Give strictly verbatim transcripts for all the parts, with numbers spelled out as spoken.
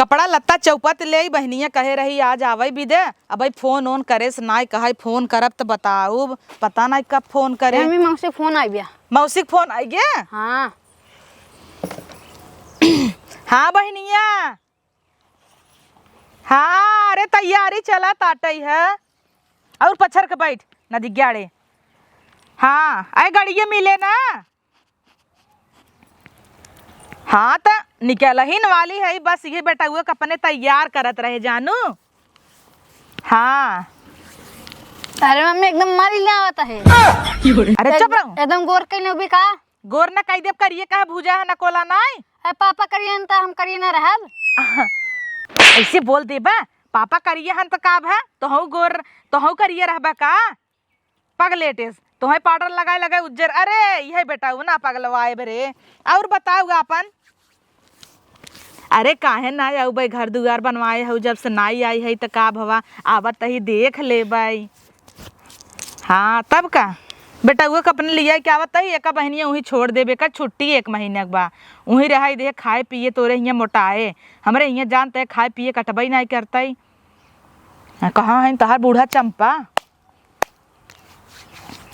कपड़ा लत्ता चौपत लेई, बहिनिया कहे रही आज आवै बिदे, अबै फोन ओन करेस नाई, कहै फोन करब त बताउब, पता नाई कब फोन करे। मम्मी, मौसी फोन आइ गया। मौसी क फोन आइ गे? हाँ। हाँ बहिनिया, हाँ, अरे तैयारी चलत आटै है। और पछर के बैठ, नदी ग्याड़े। हाँ, अरे गड़िये मिले ना। हाँ, त निकलहिन वाली है, बस ये बेटउआ के अपने तैयार करत रहे जानू। हाँ। अरे मम्मी, एकदम मारी ले आवत है। अरे चुप रहो। एकदम गोर कइने उबे का? गोर न कइ देब, करिए कहे भूजा है न कोला नाई। अरे पापा करिए हन त हम करिए न रहब। ऐसे बोल देबा, पापा करिए हन त का भा, तोहू गोर, तोहू करिए रहबा का? पगलेटेस, तोहे पाउडर लगाए लगाए उज्जर। अरे यही बेटउआ ना पगलवाए बरे। और बताउ आपन। अरे काहे ना आउबै, घर दुआर बनवाए हउ, जब से नाई आई है त का भवा, आवत ही देख लेबै। हाँ तब का, बेटउआ के अपने लिया के आवत ही, एका बहिनिया उही छोड़ देबे का, छुट्टी एक महीना के बा, उही रहाई दे, खाए पिए तोरे हियाँ मोटाए, हमरे हियाँ जानते खाए पिए कटबै नाई करतै। हाँ, कहाँ है तहार बूढ़ा चंपा?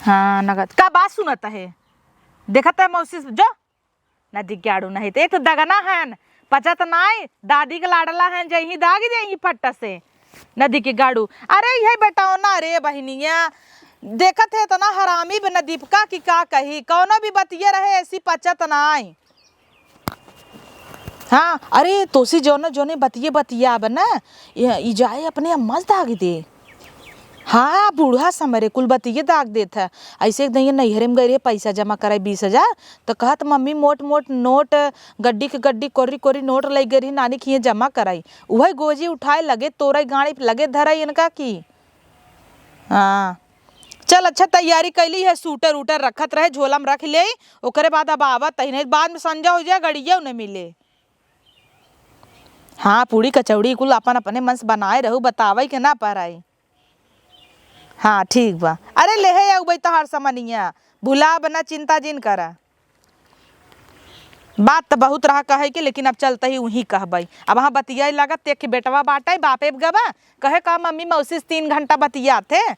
हाँ नगद का बात सुनत है, देखत है मौसी से, जो नदी ग्याड़ू नहीं तो एक तो दगना हन, पचत नाई, दादी के लाडला हन, जइही दागी जइही फट्टा से। नदी के गाड़ू, अरे यही बेटवा ना रे बहिनिया, देखत है इतना हरामी बे नदीपका कि का कही, कौनो भी बतिये रहे ऐसी पचत नाई। हाँ, अरे तोसी जौने जौने बतिये बतियाब ना, ई जाए अपने अम्मा से दाग दे। हाँ, बूढ़ा समरे कुल बतिये दाग देत है। ऐसे एक दिन ये नैहरे में गई रहे पैसा जमा कराए बीस हजार, तो कहत मम्मी मोट मोट नोट, गड्डी के गड्डी, कोरी कोरी नोट लइ गई रही नानी खिए जमा कराई। उहे गोजी उठाए लगे तोरई गाड़ी लगे धरई इनका की। हाँ, चल अच्छा तैयारी कैली है, सूटर उटर रखत रहे, झोला में रख ले, ओकरे बाद अब आवत ही नहीं, बाद में संझा हो जाए, गड़िया न मिले। हाँ, पूड़ी कचौड़ी कुल अपन अपने मन से बनाए रहू, बतावे के ना पराई। हाँ, ठीक बा। अरे लेहे आउबे तोहार समनिया, भुलाब ना, चिंता जिन करा। बात त बहुत रहा कहे के, लेकिन अब चलते ही उही कहबे। अब वहाँ बतियाए लागत, ते के बेटवा बाटे, बापे गवा, कहे का मम्मी मौसी से तीन घंटा बतियात है।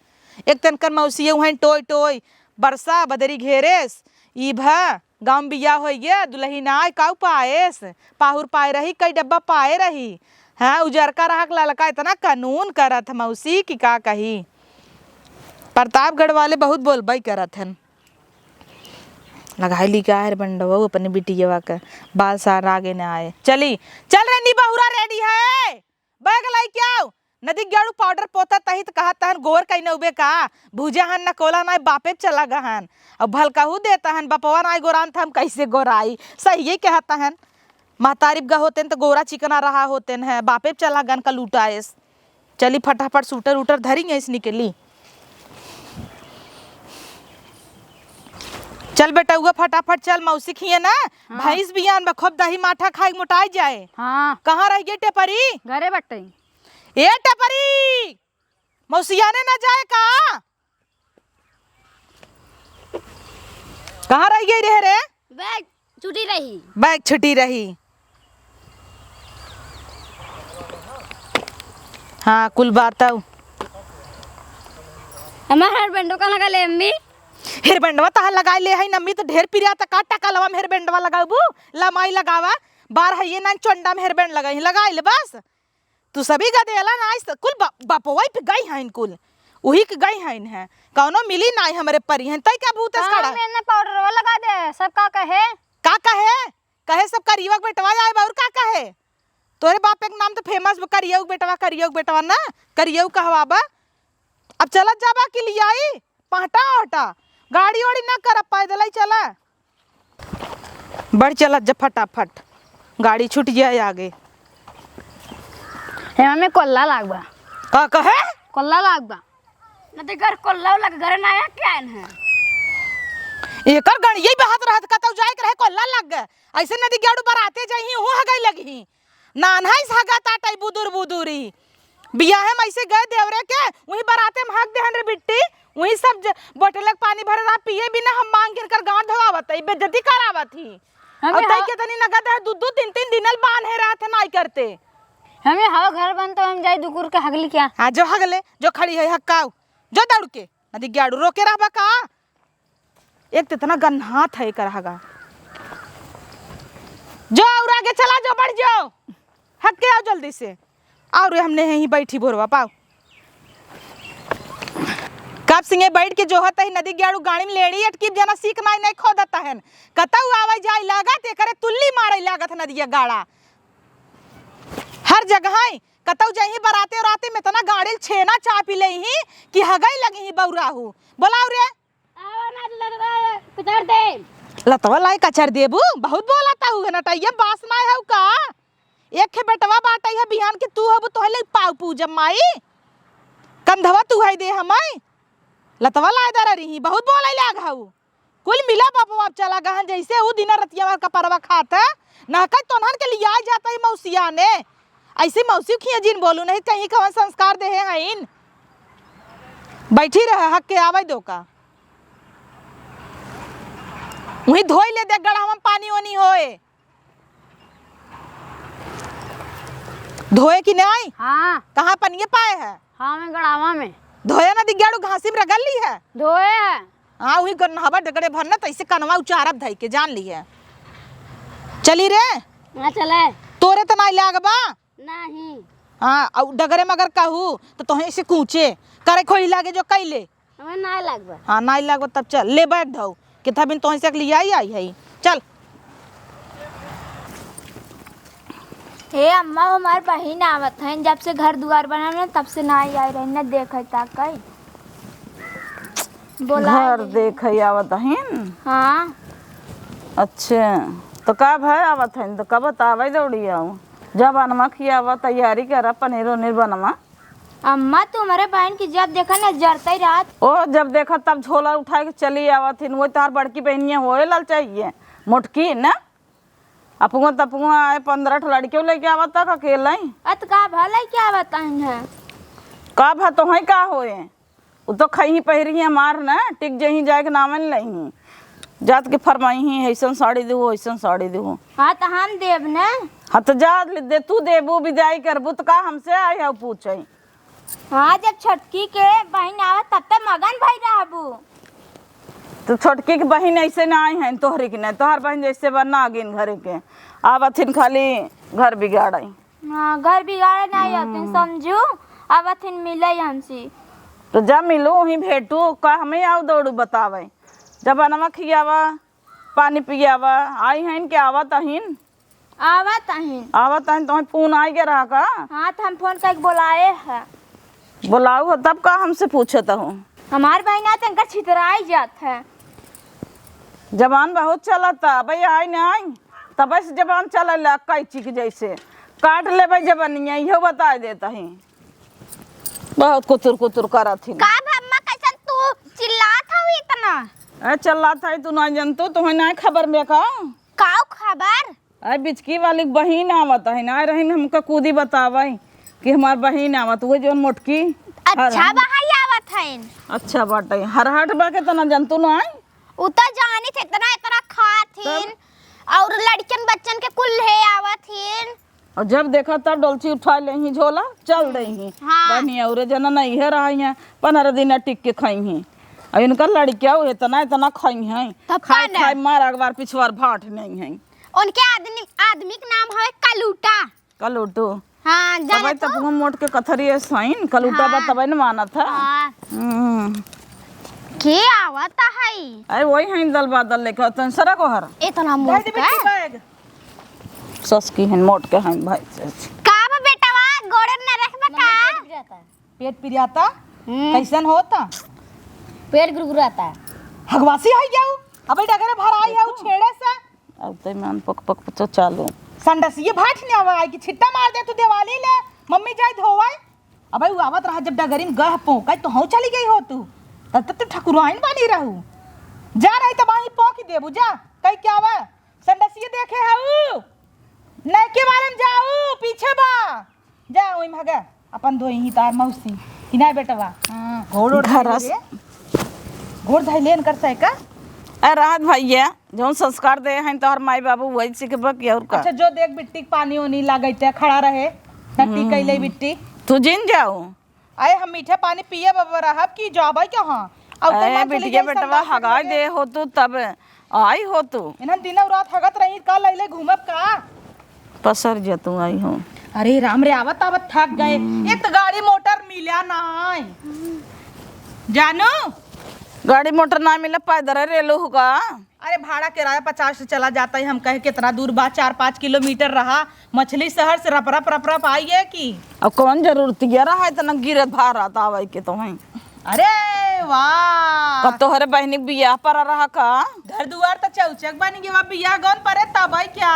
एक तनकर मौसी उहें टोय टोय, बरसा बदरी घेरेस, ई भा गाँव में बियाह होइ गया, दुलहिन आए, काऊ पाएस? पाहुर पाए रही, कई डब्बा पाए रही। हाँ, उजरका रहा के ललका इतना कानून करत ह मौसी कि का कही। प्रतापगढ़ वाले बहुत बोलबई करत हन। लगाई ली का हेर बंडवा अपने बिटियवा के, बाल सार आगे न आए। चली, चल रे नी बहुरा रेडी है। बैग लइके आउ। नदी गेड़ू पाउडर पोतत ही त कहत हन, "गोर कइने उबे का? भूजा हन न कोला नाय, बापे चला गहन। अब भलकहू देत हन, बपवा नाय गोरान त हम कैसे गोराई?" सहिए कहत हन। महतारी ग होतेन त गोरा चिकना रहा होतेन है, बापे चला गन का लूटाएस। चली फटाफट सूटर उटर धरी गैस निकली। चल बेटउआ फटाफट चल, मौसी खिए ना, हाँ। भैंस बियान बा, खूब दही माठा खाए मोटाई जाए। हाँ। कहाँ रह गए टेपरी? घरे बटे। ए टेपरी, मौसियाने ना जाए का? कहाँ रह गई रहे रे? बैग छुट्टी रही। बैग छुट्टी रही। हाँ, कुल बात आउ। हमार हेयर बैंडो का लगा ले अम्मी? हेयर बैंडवा तहार लगाए ले है नम्मी, तो ढेर पिरिया त का टका लवा में हेयर बैंडवा लगाबू? लमाई लगावा, बार है ये ना चोंडा में हेयर बैंड लगाई, लगाई ले बस। तू सभी गदेला नाइस, कुल ब-, बपवई पे गई हइन कुल, उही के गई हइन है, कौनो मिली नाई हमरे परी हइन, तई का भूत से खड़ा? में ना पाउडरवा लगा दे, सब का कहे? का कहे? कहे सब करियवा के बेटवा आए बा, और का कहे? तोरे बाप एक नाम तो फेमस बा, करियऊ के बेटवा, करियऊ के बेटवा ना, करियऊ कहवा बा। अब चलत जाबा कि लियाई? पहटा ओहटा, गाड़ी वाड़ी ना करब, पैदल ही चला। बढ़ चलत जा फटाफट, गाड़ी छूट जाए आगे। हेमा में कोल्ला लाग बा। का कहे? कोल्ला लाग बा। न तो घर कोल्ला लग, घर ना आया क्या है? एकर गड़िये बहत रहत, कतौ जाए के रहे, कोल्ला लग गए। ऐसे नदी गेड़ू बराते जाई, हो हगई लगी। नान्हा इस हगा ताटई बुदुर बुदुरी। बियाहे में ऐसे गए देवरे के, वही बराते में हग देहन रे बिट्टी, वही सब ज-, बोतल के पानी भरे रहा, पिए बिना हम मांग गिर कर गांठ धोआवत, ई बेइज्जती करावत ही। हमें और तई हा- के तनी नगद है, दू दू तीन तीन दिनल बांधे रहत है नाई करते। हमें हवा घर बन तो हम जाई दुकुर के हगली क्या? हाँ, जो हगले, जो खड़ी है हक्काऊ, जो दौड़ के। नदी ग्याड़ू रोके रहबा का? एक तो इतना गन्हात है एकर हगा। जो और आगे चला, जो बढ़ जाओ। हग के आओ जल्दी से। और हमने यहीं बैठी भोरवा पाओ। कब सिंगे बैठ के जोहत ही नदी ग्याड़ू गाड़ी में लेड़ी अटकी जना सीख नाई नाई खोदत हन। कतऊ आवे जाए लागत, एकरे तुल्ली मारे लागत नदिया गाड़ा। हर जगह है, कतऊ जहीं बराते राते में इतना गाड़ी छेना चापी ले ही कि हगई लगी ही बौराहू। बोलाओ रे। आवा ना तो लतवा कचर दे। लतवा लाई कचर देबू? बहुत बोला ताऊ है नटैया, बास ना है का? एक खे बेटवा बाटई है बिहान के तू हबू तोहे ले पाऊ पूजब माई। कंधवा तू है दे हमाई। लतवा लाए दर रही, बहुत बोले लाग हऊ। कुल मिला बापू आप चला गहन जैसे ऊ दिन रतिया मार कपरवा खात है। नहकई तोन्हन के लिया जाता है मौसिया ने। ऐसे मौसी खिया जिन बोलू नहीं कहीं कवन संस्कार दे है हईन। बैठी रह हक के आवे दो का। वहीं धोई ले दे गड़ावा में पानी ओनी होए। धोए कि नहीं? हाँ। कहाँ पनिये पाए है? हाँ, मैं गड़ावा में। धोया ना दिग्गाड़ू घासी में रगड़ ली है। धोए है। हाँ, वही गन्हवा डगड़े भरना तो ऐसे कनवा उचारब धई के जान ली है। चली रे। ना चले। तोरे तो नाई लागबा। नहीं। हाँ, और डगरे में अगर कहू तो तोहे ऐसे कूचे करे खोई लागे जो कैले। हमें नाई लागबा। हाँ, नाई लागबा तब चल, ले बैग धऊ। कितना बिन तोहे से लिया ही आई है। चल। हे अम्मा, हमार बहिन आवत है, जब से घर दुआर बनल ना, तब से नाई आई रही, न देखे ताकई। बोला घर ले। देखे आवत हईन? हाँ। अच्छा, तो का भाई आवत हईन, तो कब बतावे दौड़ी आऊ? जब अनमा खियावा, तैयारी करा, पनीर उनीर बनवा। अम्मा, तू हमरे बहिन की जब देखा न जरतई रहत। ओ, जब देखा तब झोला उठाए के चली आवत हिन। वही तोहार बड़की बहिनिया होए लाल चाहिए, मोटकी न। अपुआ तपुआ आए, पन्द्रह ठो लड़कियों लेके आवत तक अकेले ही। अत का भा लेके आवत आइन है? का भा तोहई का होए? उ तो खइही पहिरही हमार न, टिक जही जाए के नाम नहीं लइही। जात के फरमाइही, "ऐसन साड़ी देहु, ऐसन साड़ी देहु।" हाँ, तो हम देब न। हाँ, तो जा ले दे, तू देबू, विदाई करबू, तो का हमसे आई है पूछे? हाँ, जब छोटकी के बहिन आवत, तब तक मगन भई रहबू। तो छोटकी के बहिन ऐसे ना आई हैं, तोहरी के नहीं, तोहर बहिन जैसे बा नागिन घरे के, आवत हिन खाली घर बिगाड़े। हाँ, घर बिगाड़े नहीं आते, हम्म। समझू, आवत हिन मिले हमसे। तो जा मिलू, वहीं भेटू, का हमें आऊ दौड़ू बतावे, जब अनवा खियावा, पानी पियावा, आई हैं कि आवत अहिन? आवत अहिन। आवत अहिन, तोहई फोन आई के रहा का? हाँ, तो हम फोन करके बोलाए हैं। बोलाऊ हो तब का हमसे पूछत हो? हमार बहिना तनका छितराई जात है। जबान बहुत चलत है, अबे आई न आई, तब से जबान चलल कैंची के जैसे काट लेबे जबनिया, इहो बताए देत ही। बहुत कुतुर कुतुर करत ही। का भम्मा, कैसन तू चिल्लात हऊ इतना? ए, चिल्लात है, तू ना जनतू, तुम्हें ना खबर में का? का खबर? अरे बिचकी वाली बहिन आवत है ना, रहिन हमका कूदी बतावे कि हमार बहिन आवत, वो जौन मोटकी। अच्छा, हर बहाई आवत है। अच्छा बाटे, हरहट बा के तना जनतू ना आई। उ तो जानी थे, इतना, इतना खात तब? हिन और लड़कन बच्चन के कुल ले आवत हिन। और जब देखा तब डोलची उठा ले ही झोला, चल दे ही। हाँ। बहिनी और जना नहीं है रहा है, पन्द्रह दिन टिक के खाई ही। और इनका लड़किया वो इतना, इतना खाई हैं। तब खाई, खाई मार अगवार पिछवार भाट नहीं है। उनके आदमी, आदमी के नाम है कलूटा। कलूटू। हाँ, तबे जाने तो। तब मोट के कथरी है साइन, कलूटा बा हाँ। तबे न मानत है। हाँ। हम्म। के आवत है? अरे वही है दल बादल लेके, तन सरा को हर। इतना मोट भाई, दे का? बेटी बैग। सस की है, मोट के है भाई से। का बा बेटवा, गोड़े न रखबा का? पेट पिराता? हम्म। कैसन होता? पेट गुरगुराता। हगवासी है जाऊ, अबे डगरे भराई है, उ छेड़े से। अब ते मन पक पक पक चालू। संडसिए भाट ने आवा आई कि छिट्टा मार दे तू दिवाली ले, मम्मी जाई धोवाई। अबे उ आवत रहा जब डगरी में गह पोंकाई तो हूँ चली गई हो तू, तब तक तू ठकुराइन बनी रहू। जा रही तब आई पोंकी देबू, जा कही क्या आवा? संडसिए देखे हऊ, नैके वाले में जाऊ, पीछे बा। जा ओई में हगा, अपन धोई ही तार मौसी, कि नाय बेटवा? हाँ। गोड़ ओड़ धइले घरस। रे। गोड़ धइले इनकर सैका। ए, रहत भैया, जौन संस्कार दे हैं तोहर माई बाबू, वही सीखबा कि और का? अच्छा, जो देख बिट्टी के पानी ओनी लागैते खड़ा रहे, टट्टी हम्म। कइले बिट्टी। तू जिन जाओ। अरे हम मीठा पानी पिए बाबा रहब कि जाबै कहाँ? अब तो अरे माँ चली बिटिया गई, बेटवा, संडास हगाई लगे। दे हो तू तब आई हो तू। इन्हन दिनौ रात हगत रही, का लैले घूमब का? पसर जा तू आई हो। अरे राम रे, आवत आवत थक गए। हम्म। एक तो गाड़ी मोटर मिला नाई। जानू? गाड़ी मोटर ना मिले, पैदल रेलू होगा। अरे भाड़ा किराया पचास से चला जाता है, हम कहे कितना दूर बा, चार पाँच किलोमीटर रहा, मछली शहर से रप रप रप रप आई है कि। अब कौन जरूरत ये रहा इतना गिरत भारत आवे के तो हैं? अरे वाह। कब तोहरे बहिनी के बियाह पर रहा का? घर दुआर त चौचक बन गया, बियाह गौन परे तबई क्या?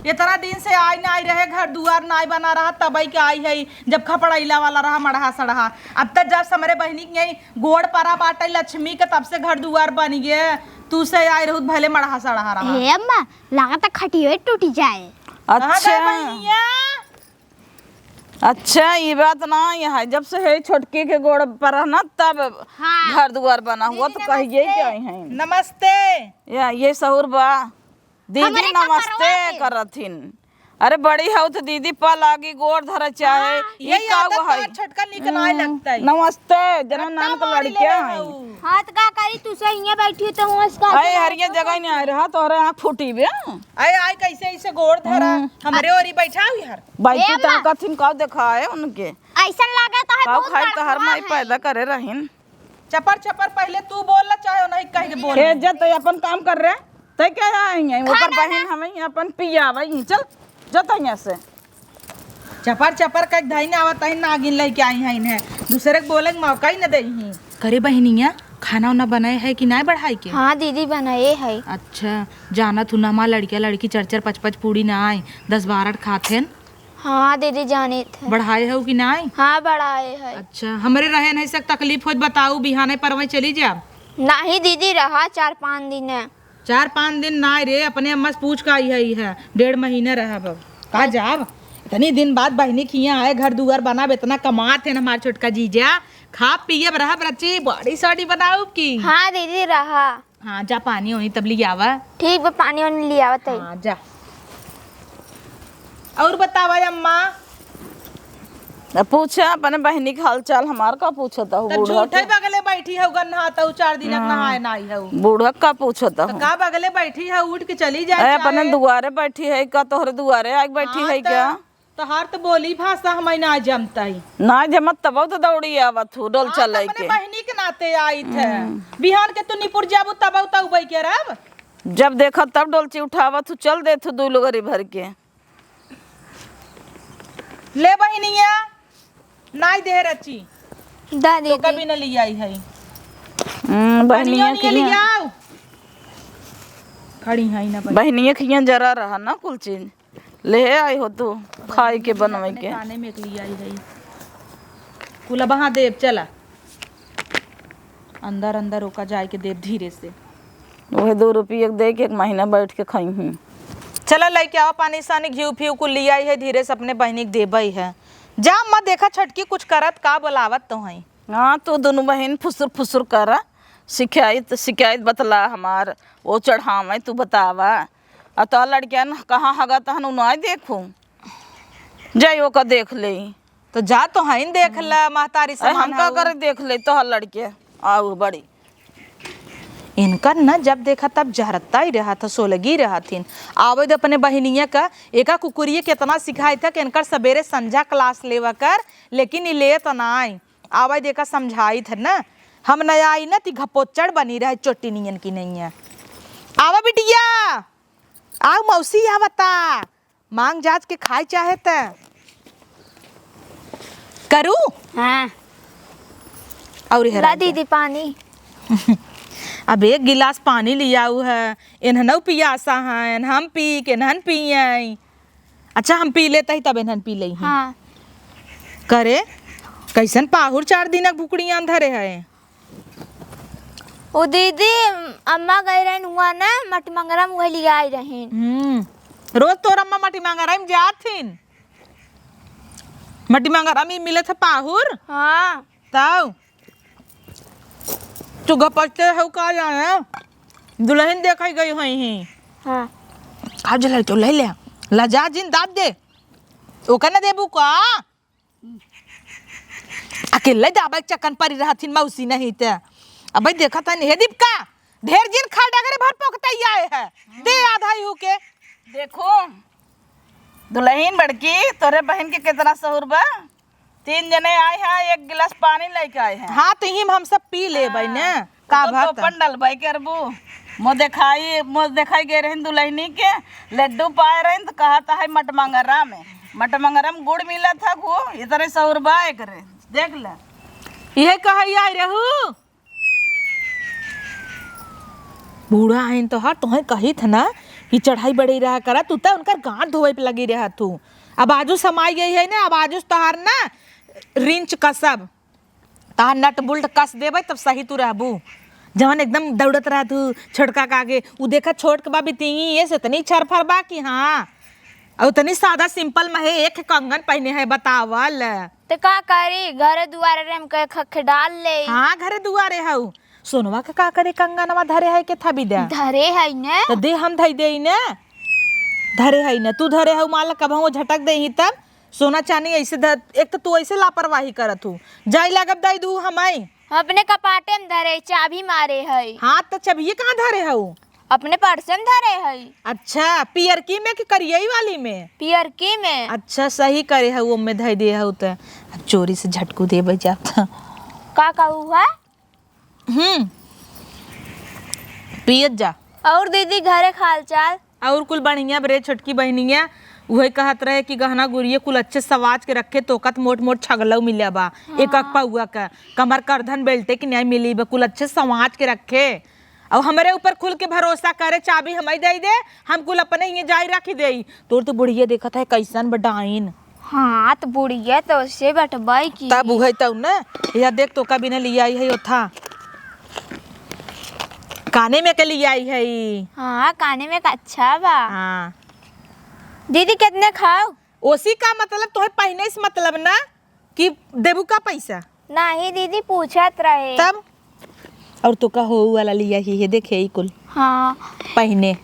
इतना दिन से आई नाई रहे, घर दुआर नाई बना रहा तबई के आई है, जब खपड़ैला वाला रहा मड़हा सड़हा। अब त जब से हमरे बहिनी के यही गोड़ परा बाटे लक्ष्मी के, तब से घर दुआर बन गए। तू से आई रहू त भले मड़हा सड़हा रहा। हे अम्मा, लागत है खटियो टूट जाए। कहाँ गए अच्छा। बहिनिया? अच्छा, ई बात ना, यहाँ जब से है छोटकी के गोड़ पर ना, तब हाँ। घर दुआर बना हुआ, दीदी, तो कहिए नमस्ते। क्या है? नमस्ते। या, ये सहूर बा। दीदी हमरे का नमस्ते करवा के? करथिन। अरे बड़ी हौ तो दीदी पा लागी गोड़ धरे चाहे। हाँ, ई यही का आदत है? तोर छोटका निक नाय हम्म, लगता है। नमस्ते, जना रट्टा नाम के मारी लड़किया ले हैं। हऊ। हाँ, तो का करी, तू से हियाँ बैठी हो तो हुआँ से का अरे, करी? हरिया जगह नहीं आए रहा, तोहरे आँख फूटी बे। अरे, आई कैसे ऐसे गोड़ धरा, हम्म। हमरे ओरी बैठा हुई हर। बैठी ए अम्मा। ताकत हिन का देखा है उनके। ऐसन लागत है का बहुत खाई बड़का तोहर माई है। पैदा करे रहिन। चपर चपर पहिले तू बोल ला, चाहे नहीं कह के बोल। ए, जा तै अपन काम कर रे। तै क्या आई है? ओकर खाना बहिन ना। हमें अपन पियावै ही। चल, जा तै यहाँ से। चपर चपर कह धई ना आवत ही, नागिन लेके आई है इन्हें। दूसरे के बोले के मौका ही न दे ही। करे बहिनिया, खाना उना बनाए है कि नाय बढ़ाई के? हाँ दीदी, बनाए है। अच्छा, जानत हूँ ना माँ, लड़किया लड़की चार चार पाँच पाँच पूड़ी ना आए, दस बारह खात हैं। हाँ दीदी, जानित है। बढ़ाए हऊ कि नाय? हाँ, बढ़ाए है। अच्छा, हमरे रहे नहीं सक तकलीफ होत, बताऊ, बिहाने परवई चली जाब। नहीं दीदी, रहा चार पाँच दिन है। चार पाँच दिन नाय रे, अपने अम्मा से पूछ का आई है, ई है, डेढ़ महीना रहब अब। का जाब? इतनी दिन बाद बहिनी खिया आए, घर दुआर बनाब, इतना कमात है ना हमार छोटका जीजा, खा पियब रहब रची, बॉडी सॉडी बनाउब की। हाँ दीदी, रहा। हाँ, जा पानी ओनी तब लियावा। ठीक बा, पानी ओनी लियावत है। हाँ, जा। और बतावा अम्मा। अब पूछा अपने बहिनी के हाल चाल, हमार का पूछत हऊ, तब बूढ़ा झूठे के? बगले बैठी हऊ, गन्ना तो चार दिन हाँ। नहाए ना आई हऊ। बूढ़ा का पूछत तो हऊ? का बगले बैठी हऊ, उठ के चली जाए अरे, अपने चाहे। दुआरे बैठी है का, तोहरे दुआरे आके बैठी हाँ, है तो क्या? तोहार तो बोली भाषा हमें ना जमता ही। ना जमत तब तो दौड़ी आवत हूँ, डोल हाँ, चल तो अपने के। बहिनी के नाते आई थे। हम्म। बिहान के तू निपुर जाबू तब तो उबई के रहब। जब देखा तब डोलची उठावत हूँ, चल देत हूँ दू लोगरी भर के। ले बहिनिया, नाई दे रची। दा तो दीदी। कभी न लियाई है। हम्म, बहिनिया बहिनिया के लिए लियाओ। खड़ी है ना बहिनिया। बहिनिया के यहाँ जरा रहा ना कुल चीज। ले आई हो तू, खाए के बनवे के। काने में एक लिया आई है। कुलबहा देब, चला। अंदर, अंदर ओका जाए के देब धीरे से। वही दो रुपये दे के एक महीना बैठ के खाई हूँ। चला, लेके आवा पानी सानी, घी फिव कुल लिया आई है, धीरे से अपने बहिनी के देबे है। जा अम्मा, देखा छटकी कुछ करत का, बोलावत तो है। हाँ, तू दोनों बहिन फुसुर फुसुर करा, शिकायत, शिकायत बतला हमार, वो चढ़ावे, तू बतावा। आ तोहर लड़कियन कहाँ हगत हन, उ नाय देखू। जाई ओका देख ले। तो जा तो हईन देख ला, महतारी अरे समान हम का हऊ। करे देख ले तोहर लड़के। आऊ बड़ी। इनकर न जब देखा तब जहरता ही रहत ह, सोलगी रहत हिन। आवे दे अपने बहिनिया का, एका कुकुरिये केतना सिखाइत ह कि इनकर सबेरे संझा class लेवा कर, लेकिन ई लेत नाय। आवे दे एका समझाइत ह न, हम न आई न ती घपोचड़ बनी रहे चोटी नियन की नैया। आवा बिटिया, आव मौसी आवता। मांग जांच के खाए चाहे त करू। हाँ। और ला दीदी पानी। अब एक गिलास पानी लियाऊ है, एनहनऊ पियासा है, हम पी के एनहन पियई। अच्छा, हम पी लेते ही तब एनहन पी लेई हैं। हाँ। करे, कैसन पाहुर चार दिनक भुकड़ियान धरे है? ओ दीदी, अम्मा गई रहन हुआ ना, मटिमंगरा में वही लिया आई रहन। हम्म, रोज तोर अम्मा मटिमंगरा में जात हिन। मटिमंगरा में मिले थे पाहुर? हाँ। तब तू गपचते हो का जाने? दुल्हन देखे गई हुई ही। हाँ। आज ले तो ले ले, लजा जिन दाब दे। ओका न देबू का? अकेले दाबा के चक्कन परी रहथिन मौसी नहीं ते। अबे देखत हन, हे दीपका, ढेर जिन खा, डगरे भर पोकतई आए है। दे आधा ही होके। देखो, दुलहिन बड़की, तोरे बहिन के केतना सहूर बा। तीन जने आए हैं, एक गिलास पानी लेके आए हैं। हाँ, तो इही में हम सब पी लेबै ने। हाँ, का तो बात? तोपन डलबै करबू। मो देखाई, मो देखाई गए रहन दुलहिनी के, लड्डू पाए रहन तो कहत है मटमंगरा में। मटमंगरा में गुड़ मिलत है गो, इतने सहूर बा एकरे। देख ले। इहे कहै आए रहू। बूढ़ा हइन तोहार, तोहे कहित ह ना कि चढ़ाई बढ़ई रहा करा, तू त उनकर गांठ धोवे पे लगी रहा तू। अब आजू समाई गई है ना, अब आजू तोहार ना रिंच कसब, तोहार नट बुल्ट कस देबै तब सही तू रहबू। जवन एकदम दौड़त रहा तू छोटका के आगे, उ देखा छोट के बा बितिंगी, ये से इतनी छरफर बा कि हाँ, और इतनी सादा सिंपल में है, एक कंगन पहने है, बतावल। त का करी, घरे दुआरे रे हम कहे खखे डाल ले। हाँ, घरे दुआरे हऊ। सोनवा के का करे, कंगनवा धरे है के था बिदा? धरे है ने। त दे, हम धई देई ने। धरे है ने, तू धरे हऊ, मान ला कबहूँ वो झटक देही तब। सोना चानी ऐसे ध-, एक तो तू ऐसे लापरवाही करत हू। जाई लागब दई दू हमई। हम अपने कपाटे में धरे, चाबी मारे है। हाँ, त चबिये कहाँ धरे हऊ? अपने पर्स में धरे हई। अच्छा, पियरकी में कि करियई वाली में? पियरकी में। अच्छा, सही करे हऊ, ओमे धई दे हऊ त। अब चोरी से झटकू देबै जात। का कहू है? हम्म, पियत जा। और दीदी, घरे के हाल चाल? और कुल बढ़िया बरे छोटकी बहनिया। उहे कहत रहे कि गहना गुरिये कुल अच्छे सवाज के रखे, तोकत मोट मोट छगलऊ मिल्या बा। एक एक हाँ। पौआ का, कमर करधन बेल्टे के न्याय मिली बा, कुल अच्छे सवाज के रखे। और हमरे ऊपर खुल के भरोसा करे, चाबी हमई दे दे, हम कुल अपने हिये जाई रख देई। तोर तो बुढ़िया देखत है कैसन बा डाइन। हाँ, त बुढ़िया तो से बटबाई की। तब उहे तौ न, या देख तोका बिना लियाई है ओथा। काने में के लियाई है ई। हाँ, काने में का अच्छा बा। हाँ। दीदी, कितने खाओ? ओसी का मतलब, तोहे पहिने से मतलब ना कि देबू का पैसा? नाही दीदी, पूछत रहे। तब? और तोका हो वाला लिया ही है, देखे ई कुल। हाँ। पहिने।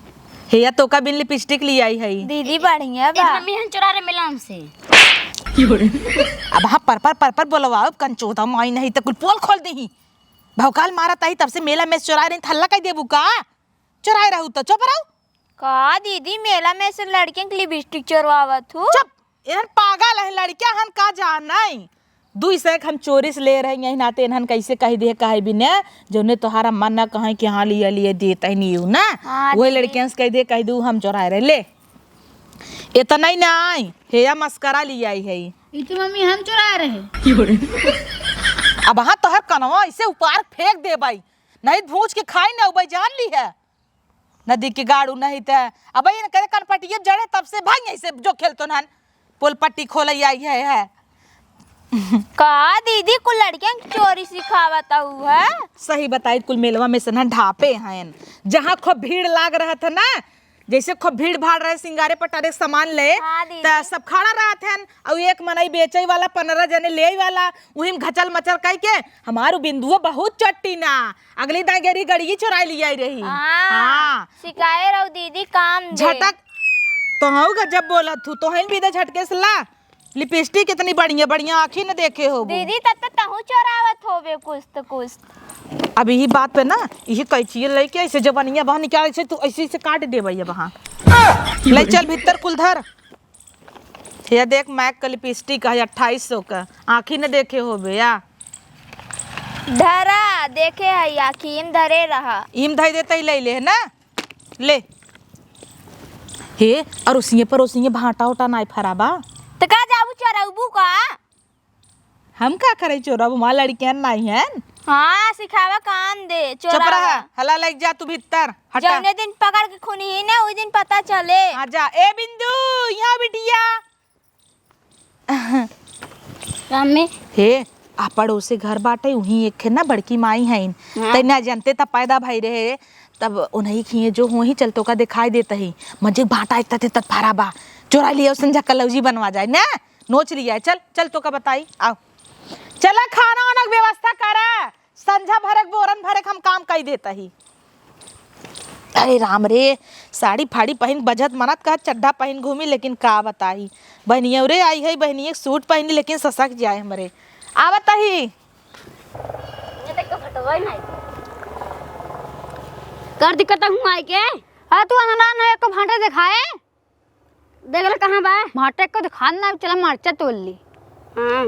हे या तोका बिन लिपस्टिक लियाई है। दीदी, बढ़िया बा। मम्मी हम चोरा रहे मिलान से। अब हाँ, पर पर, पर पर बोलवाओ, कंचोदा माई नहीं त कुल पोल खोल देही। भौकाल मारत आई, तब से मेला में चोरा रही, थल्ला कई देबू का? चोराए रहू त चुप रहू। का दीदी, मेला में से लड़कियन के लिपस्टिक चोरवावत हूँ? चुप, एहन पागल है लड़किया हन, का जानै। दुई सौ के हम चोरी से ले रहे, यही नाते इन्हन कैसे कह दे, कहे भी ने, जौने तोहारा मन ना कहे कि हाँ, लिए, लिए देत है नी ना। हाँ, वही दीदी। लड़कियन से कह दे, कह दू हम चोराए रहे, ले। इतना ही ना आई, हेया मस्करा लियाई है। ई तो मम्मी हम चोराए रहे। अब हाँ तोहर कनवा ऐसे उपार फेंक देबै, नहीं भूज के खाई ना उबै, जान ली है। नदी के गाड़ू नहीं त। अब इन करे कनपटिये जड़े तब से भाई ऐसे जो खेलतो नहन। पोलपट्टी खोले आई है, है। का दीदी कुल लड़कियन के चोरी सिखावत हऊ है? सही बताई कुल मेलवा में से ना ढापे हैं। जहाँ खूब भीड़ लाग रहत है ना, जैसे खूब भीड़ भाड़ रहे सिंगारे पटारे सामान ले, हाँ दीदी। त सब खड़ा रहत हैं। और एक मनई बेचे वाला, पन्द्रह जने ले वाला, वही में घचल मचल कह के हमारू बिंदुओ बहुत चट्टी ना। अगली दाई गेरी गड़िए चुराई लियाई रही। हाँ, हाँ। सिखाए रहू दीदी काम दे। झटक, तोहू गजब बोलत हू, तोहन भी दे झटके से ला। लिपस्टिक इतनी बढ़िया, बढ़िया आँखी न देखे होबू। दीदी, तब तो तहू चोरावत होबे कुछ तो कुछ। अब यही बात पे ना, यही कैंची लेके ऐसे जबनिया बाहर निकाले से तू ऐसे, ऐसे काट देबे अब हाँ। ले चल भीतर कुल धर। ये देख, मैक का लिपस्टिक है अट्ठाईस सौ का, आँखी न देखे होबे या। धरा, देखे है, आँखी इम धरे रहा। इम धई देते ही ले ले, है ना? ले। हे, अरोसिए परोसिए भाटा उटा नाई फरा बा। त का जाबू चोरबू का? हम का करे चोरब, हमार लड़कियन नाई हैं। हाँ, सिखावा काम दे, चुप चोरावा। रहा, हला लग जा तू भीतर, हटा। जौने दिन पकड़ के खुनी ही ना, उही दिन पता चले। हाँ जा, ए बिंदु, यहाँ बिटिया। मम्मी। हे, आ पड़ोसे घर बाटे, उहीं एक है ना बड़की माई हईन। हाँ। तै ना जनते तब पैदा भई रहे, तब उन्हीं खिए जो होही चल तोका दिखाई देत ही। मजे भाटा इतना ते तत फरा बा। चोरा लिया संझा कलौजी बनवा जाए ना, नोच लिया। चल, चल तोका बताई, आओ। चला खाना वाना के व्यवस्था करा। संझा भरक बोरन भरक हम काम कई देत ही। अरे राम रे, साड़ी फाड़ी पहिन बजत मनत कहा चड्ढा पहिन घूमी, लेकिन का बताई, बहनिया रे आई है, बहनिया के सूट पहनी लेकिन ससक जाए हमरे। आवत ही। ये देख तो फटवा ही नहीं। कर दिक्कत हूँ आई के। अरे तू अनरान है, एक भांटा दिखाए। देख ले कहाँ बा? भांटा को दिखा ना, चला मरचा तोड़ ली। हाँ।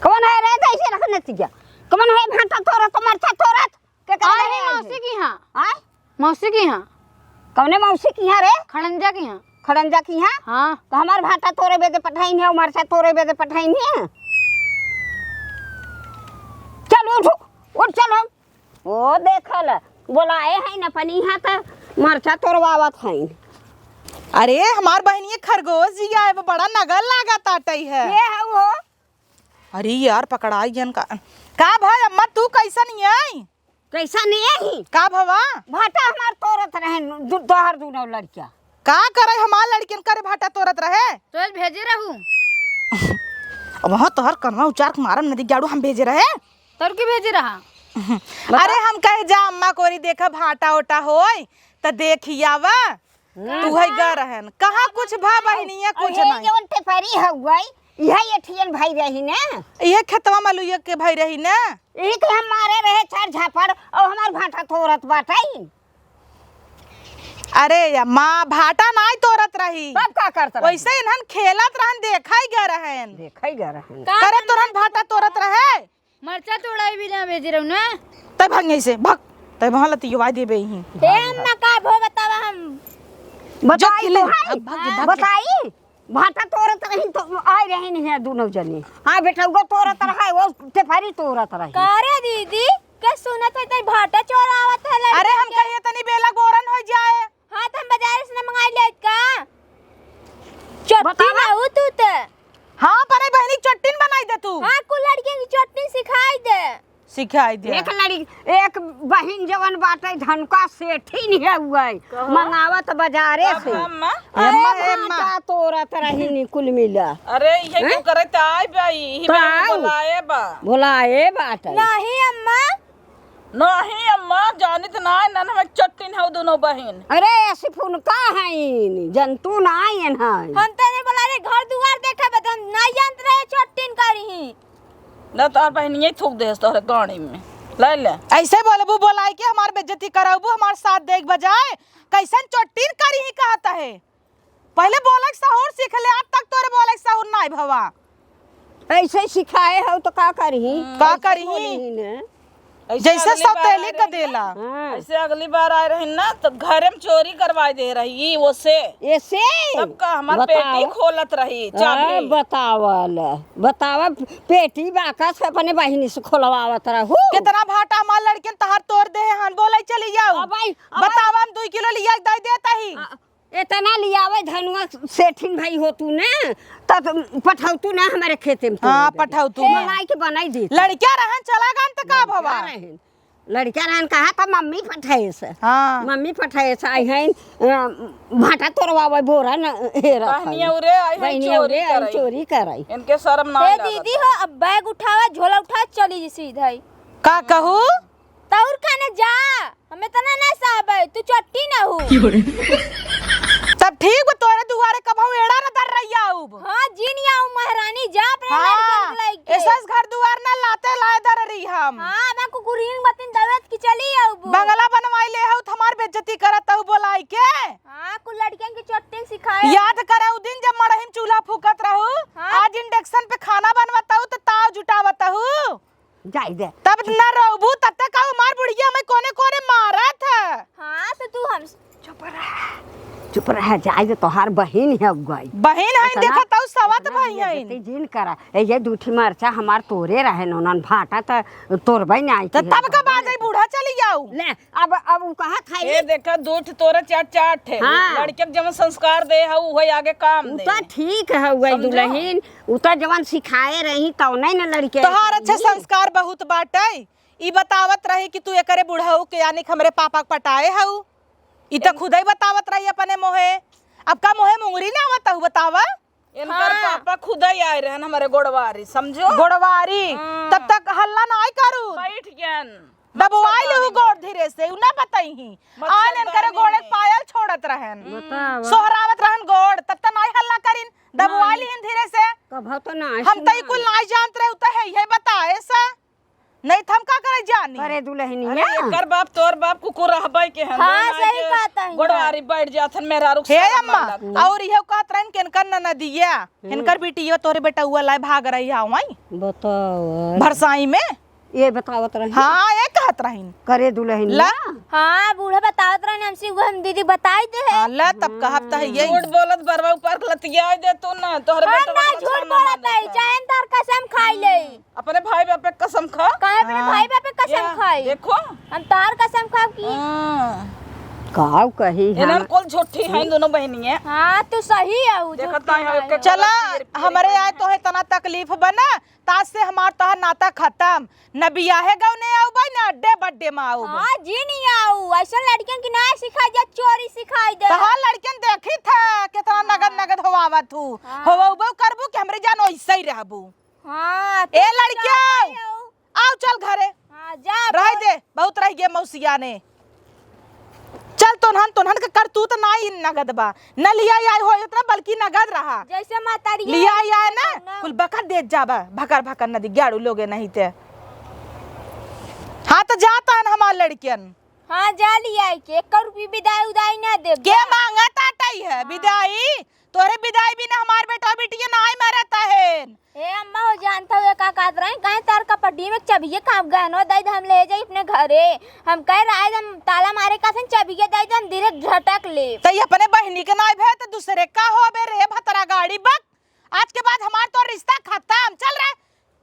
कौन है रे? कैसे रखने तिया? कौन है भांटा तोड़त, मरचा तोड़त? के करे आए रहे हैं आज? मौसी की यहाँ। आए? मौसी की यहाँ। कौने मौसी की यहाँ रे? खड़ंजा की यहाँ। खड़ंजा की यहाँ? हाँ। तो हमार भांटा तोरे बेदे पठाइन है, मरचा तोरे बेदे पठाइन है। चल उठ, उठ चल हम। ओ देखल, बोलाए हैं न अपनी यहाँ त मरचा तोरवावत हैं। अरे हमार बहनिया खरगोश जी आए, वो बड़ा नगल लागत आटई है। ये है वो। अरे यार, पकड़ाई गयन का। का भाई अम्मा, तू कैसन आई? कैसन आई? का भवा? भाटा हमार तोरत रहे दु-, तोहर दुनो लड़किया। का करे हमार लड़कियन करे भाटा तोरत रहे? तो भेजे रहू। अब वहाँ तोहर कनवा उचार के मारम नदी जाड़ू हम भेजे रहे। तोर की भेजे रहा? अरे हम कहे जा अम्मा कोरी देखा भाटा ओटा होय त देखी आवा। तू है गा रहन। कहाँ कुछ भा बहिनिया, कुछ अरे, नहीं। जवन टेपरी हउआई, इहे एठियन भाई रही ने। इहे खेतवा मलुइया के भाई रही ने। इही के हम मारे रहे चार झापड़, और हमार भाटा तोरत बाटई। अरे अम्मा, भाटा नाई तोरत रही। तब का करत रही? वैसे इन्हन खेलत रहन, देखा ही गा रहन। देखा ही गा रहन। का करे तोरन भाटा तोरत रहे? मरचा तोड़ाई भी ना भेज रहू ना। तै भाग यहीं से, भाग। तै वहाँ लतियवा देबे ही। हे अम्मा, का भो बतावा हम। बताई खिले, तो है। भाग, भाग, भाग। बताई। भाटा तोरत रही तो आए रही नहीं है दोनों जने। हाँ बेटा, वो तोरत रहा है, वो टेफारी तोरत रही। का रे दीदी, के सुनत है तै भाटा चोरावत है लड़का अरे हम के? कहिए तनी बेला गोरन हो जाए। हाँ, त हम बाजार से न मंगाई लेत का? चट्टी बतावा। ना हो तू त। हाँ, बने बहनी चट्टिन बनाई दे तू। हाँ, कुल लड़कियन की चट्टिन सिखाई दे। सिखाई दे। एक लड़ी-, एक बहिन जवन बाटे धनुका सेठी नहीं है हुआ है। कहो। मंगावत बाजारे से। अम्मा? अरे अम्मा, अम्मा। भाटा तोरत रही नी कुल मिला। अरे, ये हैं? क्यों करे त आई बा, ई तो बा, आओ। बोलाए बा। बोलाए बाटे। नहीं अम्मा, नहीं अम्मा, जानित ना, नन हमें चट्टिन हऊ दुनो बहिन। अरे, ऐसी फुनका हईन, जंतु ना आयन हईन। हम तने बोला रे, घर दुआर देखे बदन, ना जानत रहे चट्टिन करी ही। ना तोहर बहिनिये थूक देस तोहरे गाड़ी में। ले ले। ऐसे बोलबू, बोलाई के हमार बेइज्जती करबू, हमार साथ देख बजाए, कैसन चट्टिन करी ही कहत है। पहिले बोले के सहूर सीख ले, आज तक तोरे बोले के सहूर नाई भवा। ऐसे सिखाए हो तो का करही? हम्म। का ऐसे करही? बोली ही ने। ऐसे जैसे अगली बार सौतेली आए का रही देला। ना, हाँ। ऐसे अगली बार आए रही ना, तो घरे में चोरी करवाई दे रही, ओसे। ऐसे? तब का हमार बताओ। पेटी खोलत रही, हाँ, चाबी। बतावल। बतावा, पेटी बाकस अपने बहिनी से खोलवावत रहू। कितना भाटा हमार लड़कियन तहार तोड़ दे हन, बोले चली जाऊ। अब आई, अब आई। बतावा, हम दुई किलो लिया के दे देता ही। आ, एतना लियावे धनुआ सेठिन भाई हो तू ने, तब पठाऊ तू ना हमारे खेते में तू हाँ, ना दे। पठाऊ तू ना। मंगाई के बनाई दे तू। लड़किया रहन चला गन त का लड़किया भवा? रहन। लड़किया रहन कहा था मम्मी पठाए से। हाँ। मम्मी पठाए से आई हैं, अ, भाटा तोड़वावे बोरा न, हे रखा बहनिया है। उरे आई हैं बहनिया चोरी उरे आई करई। चोरी करई। इनके शर्म ना ए लागत दीदी बा। हो, अब बैग उठावा, झोला उठा, चली जी सीधा ही। का कहू? तौर खाने जा। हम इतना ना सहबै, तू चट्टी ना हो। तब ठीक बा, तोरे दुआरे कबहू एड़ा न दर रही आउब। हाँ, जिन आऊ महारानी, जा अपने हाँ, लड़कन के लइके। ऐसा घर दुआर ना लाते लाए दर रही हम। हाँ, मैं कुकुरीन बतिन दौलत की चली आउब। बंगला बनवाई ले हऊ, त हमार बेइज्जती करत हऊ बोलाई के। हाँ, कुल लड़कियन की चट्टिन सिखाए। याद करे उ दिन जब मड़ही में चूल्हा फूकत रहू, हाँ। आज induction पे खाना बनवत हऊ, त ताव जुटावत हऊ। जाई दे। तब न रहबू, तब तक का हमार बुढ़िया में कोने कोने मारत है। हाँ, तो तू हम चुप रह, चुप रह, जाई दे, तोहार बहिन है गई। बहिन है, इतना, देखत हऊ, सवत इतना भाई है। बेइज्जती जिन करा। ए, ये दूठी मरचा हमार तोरे रहे, नोनन भाटा त तोरबई नहीं तो तब का बाद आई बूढ़ा चली जाऊ। ले, अब, अब उ कहा खाई। ए, देखा, दूठ तोरा चार, चार ठे। हाँ। लड़के के जवन संस्कार दे हऊ, उहे आगे काम उ दे। तो ठीक है, वही समझो? दुल्हन, उ तो जवन सिखाए रही, तौने न लड़के तोहार अच्छे रही। संस्कार बहुत बाटे। ई बतावत रही कि तू एकरे बुढ़ऊ के, यानी कि हमरे पापा के पटाए हऊ। ई तो ए- खुदे ही बतावत रही अपने मोहे। अब का मोहे मुंगरी ना आवत हऊ, बतावा? इनकर हाँ। पापा खुदे आए रहन हमारे गोड़वारी, समझो? गोड़वारी। हाँ। तब तक हल्ला ना आई करू। बैठ गयन। दबवाई लेहु गोड़ धीरे से, उ ना बतइही। आन इनकरे गोड़े के पायल छोड़त रहन। बतावा। सोहरावत रहन गोड़, तब त नाई हल्ला करिन। दबवाई लिहिन धीरे से। कभौ तो नाई हम तई कुल नाई जानत रहे, उ त है, है बताए सा। नहीं त हम का करे जानी? अरे दुलहिनिया। अरे एकर बाप तोर बाप कुकुर रहबै के हन, हाँ, सही कहत हई। गोड़वारी बैठ जाथन मेहरारू के हे अम्मा, अउर इहे कहत रहन कि इनकर ननदिया, इनकर बिटिया तोरे बेटउआ लाए भाग रही है वहीं। बतावा। भरसाई में। ये बतावत रही। हाँ, ये कहत रहीन। करे दुलहिनिया। ला। हाँ, बूढ़ा बतावत रहन हमसे, वो हम दीदी बताई दे है। हाँ, ला, तब कहब त है यही। झूठ बोलत बरवा ऊपर लतिया दे तू ना, तोहरे हम बेटवा ना झूठ बोलत है, चाहे तार कसम खाई ले। अपने भाई बाप पे कसम खा। काहे अपने भाई बाप पे कसम खाई? देखो। हम तार कसम खाब की। हाँ। काउ कही इन्हन कुल झूठी हैं दोनों बहनियाँ। हाँ, तू सही है, उ देखत झूठी नहीं है, है। चला, हमरे आए तोहे तना तकलीफ बना, ताज से हमार तोहार नाता खतम। न बियाहे गवने आउबै, न अड्डे बड्डे में आउबै। हाँ, जी नहीं आऊ। ऐसन लड़कियन की ना सिखाई दे, चोरी सिखाई दे। तोहार लड़कियन देखी था, कितना नगद नगद होवावत हूँ। हाँ। होवबो करबू कि हमरे जान ओइसे ही रहबू। हाँ, ए लड़किया, आओ, चल घरे। हाँ, जा, रह दे, बहुत रह गए मौसिया ने। चल, तोन्हन, तोन्हन के करतूत नाई नगद बा। न लिया आए हो इतना, बल्कि नगद रहा। जैसे महतारी लिया आए ना, कुल बकर देत जाबा, भकर भकर नदी गाड़ू लोगे नहीं ते। हाँ, तो जाता है हमार लड़कियन। हाँ, जा लिया के, एक रुपये बिदाई उदाई ना देब। के मांगत आटई है बिदाई? तोरे बिदाई बिना हमार बेटा बिटिया नाई मरत हन। ए अम्मा हो, जानत हो ये का कहत रही? कहे तार कपड्डी में चबिये काम गहनो दई दे, हम ले जाई अपने घरे। हम कह रहा है, हम ताला मारे का सन चबिये दई दे, हम धीरे झटक ले। तई अपने बहिनी के नाई भे तो दूसरे का होबे रे भतरा गाड़ी बक। आज के बाद हमार तो रिश्ता खतम। चल रे।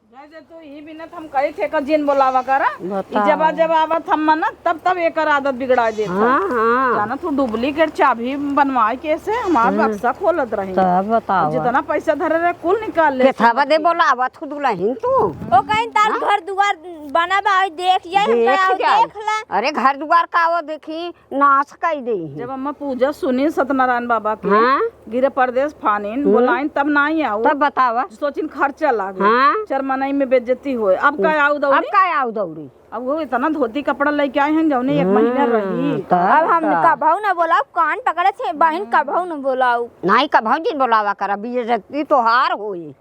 जय जय तू ही बिना हम कही थे का जिन बोलावा करा। ई बताओ। जब जब आवत हम मना तब तब एकर आदत बिगड़ा देत है। हाँ, हाँ। जाना तू डुप्लीकेट चाबी बनवाए के से हमार हम्म। बक्सा खोलत रही। तब बताओ। जितना पैसा धरे रहे कुल निकाल ले। केथा बदे बोलावा तू दुलहिन तू? ओ कहीं तार हाँ? घर दुआर बना बा, देख जाए, हम देख कहा, जाए। देख ला। अरे घर दुआर का वो देखी, नाश कई देई। जब अम्मा पूजा सुनी सत्यनारायण बाबा के, हाँ? गिरे परदेस फानिन, हम्म। बोलाइन तब नाई आऊ। तब बतावा। सोचिन खर्चा लागे। हाँ? चार मनई में बेइज्जती होए। अब का आऊ दौड़ी? अब का आऊ दौड़ी? अब वो इतना धोती कपड़ा लेके आए हैं जौने एक हम्म, महीना रही। तब अब हम का? कभऊ न बोलाऊ, कान पकड़े थे बहिन, कभऊ न बोलाऊ। नाई कभऊ जिन बोलावा करा, बेइज्जती तोहार होई।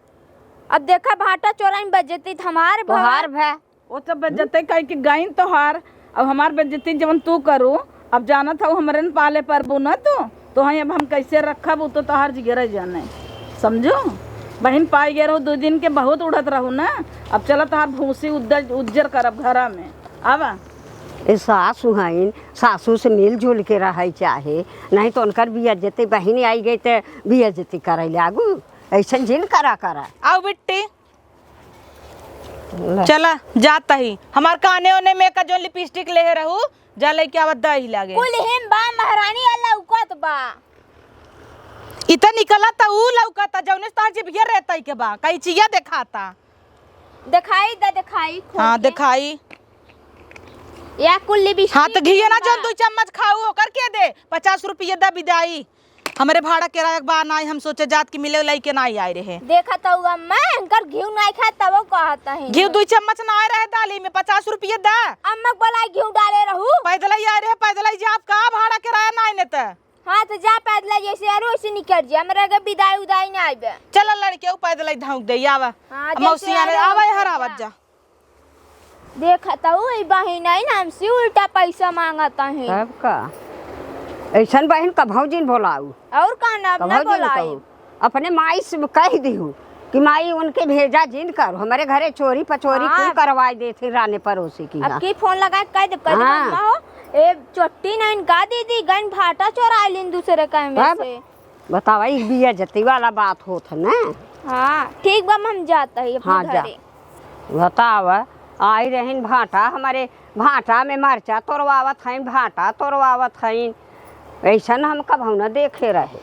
अब देखा भाटा चोराइन बेइज्जती त हमार भवा। तोहार भे। वो तो बेइज्जती कई के गईन तोहार, अब हमार बेइज्जती जवन तू करू, अब जानत हऊ हमरे न पाले परबू न तू, तो हई अब हम कैसे रखब, उ तो तोहार जिगरे जाने, समझू? बहिन पाई गए रहू, दो दिन के बहुत उड़त रहू ना, अब चला तोहार भूसी उद्दर-, उज्जर करब घरा में, आवा। ए सासु हईन, सासु से मिलजुल के रहै चाहे, नहीं तो उनकर बेइज्जती, बहिन आई गई तो बेइज्जती करै लागू, ऐसन जिन करा करा। आओ बिट्टी, ले। चला, जात ही। हमार काने ओने में का जो लिपस्टिक लेहे रहू, जा लइके आवत दही लागे। कुल हिम बा, महारानी आ लौकत बा। इ त निकलत उ लौकत, जौने से तोहर जिभिया रेतई के बा, कैचिया देखाता। देखाई द, देखाई, खोल हाँ, के। देखाई। या कुल लिपस्टिक हाँ, त घिये ना बा। जौन दू चम्मच खाऊ, ओकर के दे, पचास रुपये द बिदाई। हमरे भाड़ा किराया के बा नाई, हम सोचे जात कि मिले लइके नाई आए रहे। देखत हऊ अम्मा, इनकर घिउ नाई खाए तबो कहत हई। घिउ दुई चम्मच नाई रहे दाली में, पचास रुपये दा। अम्मा के बोलाई घिउ डाले रहू। पैदल ही आए रहे, पैदल ही जाब का, भाड़ा किराया नाई ने त। हाँ, त जा पैदल, जैसे आरू वैसे निकल जा, हमरा के बिदाई उदाई ना आइबे। चल लड़के, ऊ पैदल ही धौंक दे, आवा। हाँ, अब मौसी जैसे आने आरू आवा, वैसे हरावत जा। जा। देखत हऊ, ई बहिन है ना, हमसे उल्टा पैसा मांगत है। तब का? ऐसन बहिन कभौ जिन बोलाऊ। और का ना, अब ना कभौ जिन बोलाई। कहू। अपने माई से कह दिहू कि माई उनके भेजा जिन कर, हमरे घरे चोरी पचोरी हाँ। कुल करवाई देत ही राने पड़ोसी की अब हाँ। की फोन लगा के कह दे, कह दे हाँ। अम्मा हो, ए चोट्टी नहीं का दीदी, गन भाटा चोरा लिन दूसरे कहे में तब? से। बतावा, ई बेइज्जती वाला बात होत है ना। हाँ, ठीक बा, हम जात ही अपने हाँ, जा। घरे। बतावा, आई रहिन भाटा, हमरे भाटा में मरचा तोड़वावत हईन, भाटा तोड़वावत हईन। ऐसन हम कभौ न देखे रहे।